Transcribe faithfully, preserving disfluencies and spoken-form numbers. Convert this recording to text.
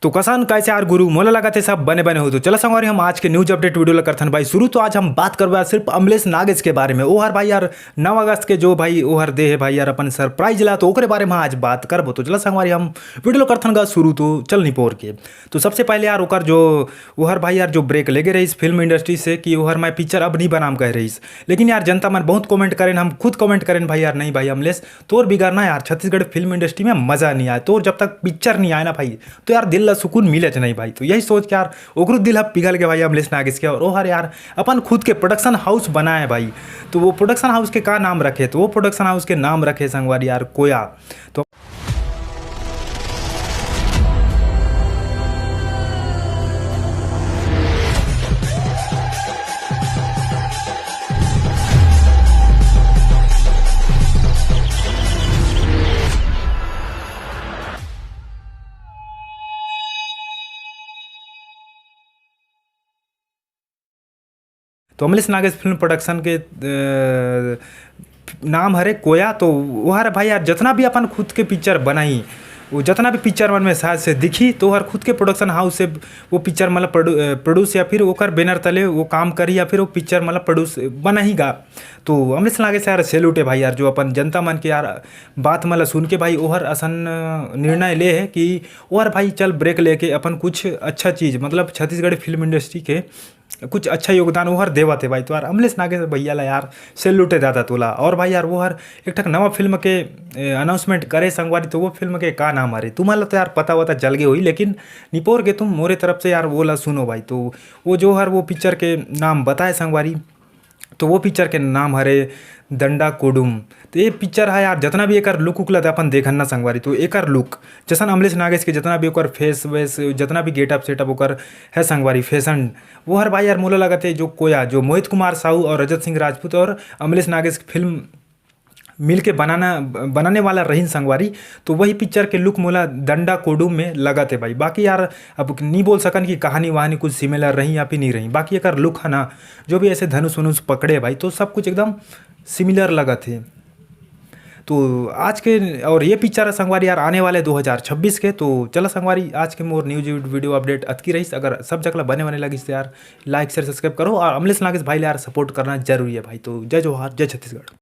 तो कसन कैसे यार गुरु, मोला लगत हे सब बने बने हो। तो चला संगवारी, हम आज के news update video ला करथन भाई शुरू। तो आज हम बात करबो यार सिर्फ अमलेश नागेश के बारे में। ओहर भाई यार नौ अगस्त के जो भाई ओहर दे हे भाई यार अपन surprise ला, तो ओकरे बारे में आज बात करबो। तो चला संगवारी, हम video ला करथन गा शुरू। तो चल निपोर के, तो सबसे पहले यार ओकर जो ओहर भाई यार जो break लेगे रहिस film industry से कि ओहर मैं picture अब नहीं बनाम कहे रहिस, लेकिन यार जनता मन बहुत comment करेन, हम खुद comment करेन भाई यार, नहीं भाई अमलेश, तोर बिगर ना यार छत्तीसगढ़ film industry में मजा नहीं आए। तोर जब तक picture नहीं आए ना भाई, तो यार दिल ला सुकून मिले च नहीं भाई। तो यही सोच के यार ओकरो दिल ह पिघल के भाई अमलेश नागेश के, और ओहर यार अपन खुद के production house बनाए भाई। तो वो production house के का नाम रखे, तो वो production house के नाम रखे संगवारी यार कोया। तो तो अमलेश नागेश film production के अ, नाम हरे कोया। तो ओहर भाई यार जितना भी अपन खुद के picture बनाई, वो जितना भी picture मन में शायद से दिखी, तो ओहर खुद के production house से वो picture मतलब प्रोड्यू-, अ, produce या फिर ओकर banner तले वो काम करी या फिर वो picture मतलब produce बनाही गा। तो अमलेश नागेश यार salute हे भाई यार, जो अपन जनता मन के यार बात मतलब सुन के भाई ओहर असन निर्णय ले हे कि ओहर भाई चल break लेके अपन कुछ अच्छा चीज़ मतलब छत्तीसगढ़ी film industry के कुछ अच्छा योगदान ओहर देवत हे भाई। तो यार अमलेश नागेश भैया ला यार salute हे दादा तोला। और भाई यार ओहर एक ठक नवा film के ए, announcement करे संगवारी। तो वो film के का नाम हरे तुम्हारा तो यार पता वता चल गए होही, लेकिन निपोर के तुम मोरे तरफ से यार वो ला सुनो भाई। तो वो जो हर वो picture के नाम बताए संगवारी, तो वो picture के नाम हरे दंडा कोडुम। तो ये picture है यार, जितना भी एकर look उक ला अपन देखन ना संगवारी, तो एकर look जैसन अमलेश नागेश के जितना भी ओकर face वेस, जितना भी getup setup ओकर है संगवारी, fashion, वो हर भाई यार मोला लगत हे जो कोया, जो मोहित कुमार साहू और रजत सिंह राजपूत और अमलेश नागेश की film मिलके बनाना, बनाने वाला रहिन संगवारी। तो वही picture के look मोला दंडा कोडुम में लगत हे भाई। बाकी यार अब नहीं बोल सकन कि कहानी वहानी कुछ similar रही या फिर नहीं रही, बाकी एकर look है ना, जो भी ऐसे धनुष वनुष पकड़े भाई, तो सब कुछ एकदम similar लगत हे। तो आज के और ये picture है संगवारी यार आने वाले दो हज़ार छब्बीस के। तो चला संगवारी, आज के मोर news video update अतकी रहिस। अगर सब जगह बने बने लगिस तो यार like share subscribe करो और अमलेश नागेश भाई ला यार support करना जरूरी है भाई। तो जय जोहार, जय छत्तीसगढ़।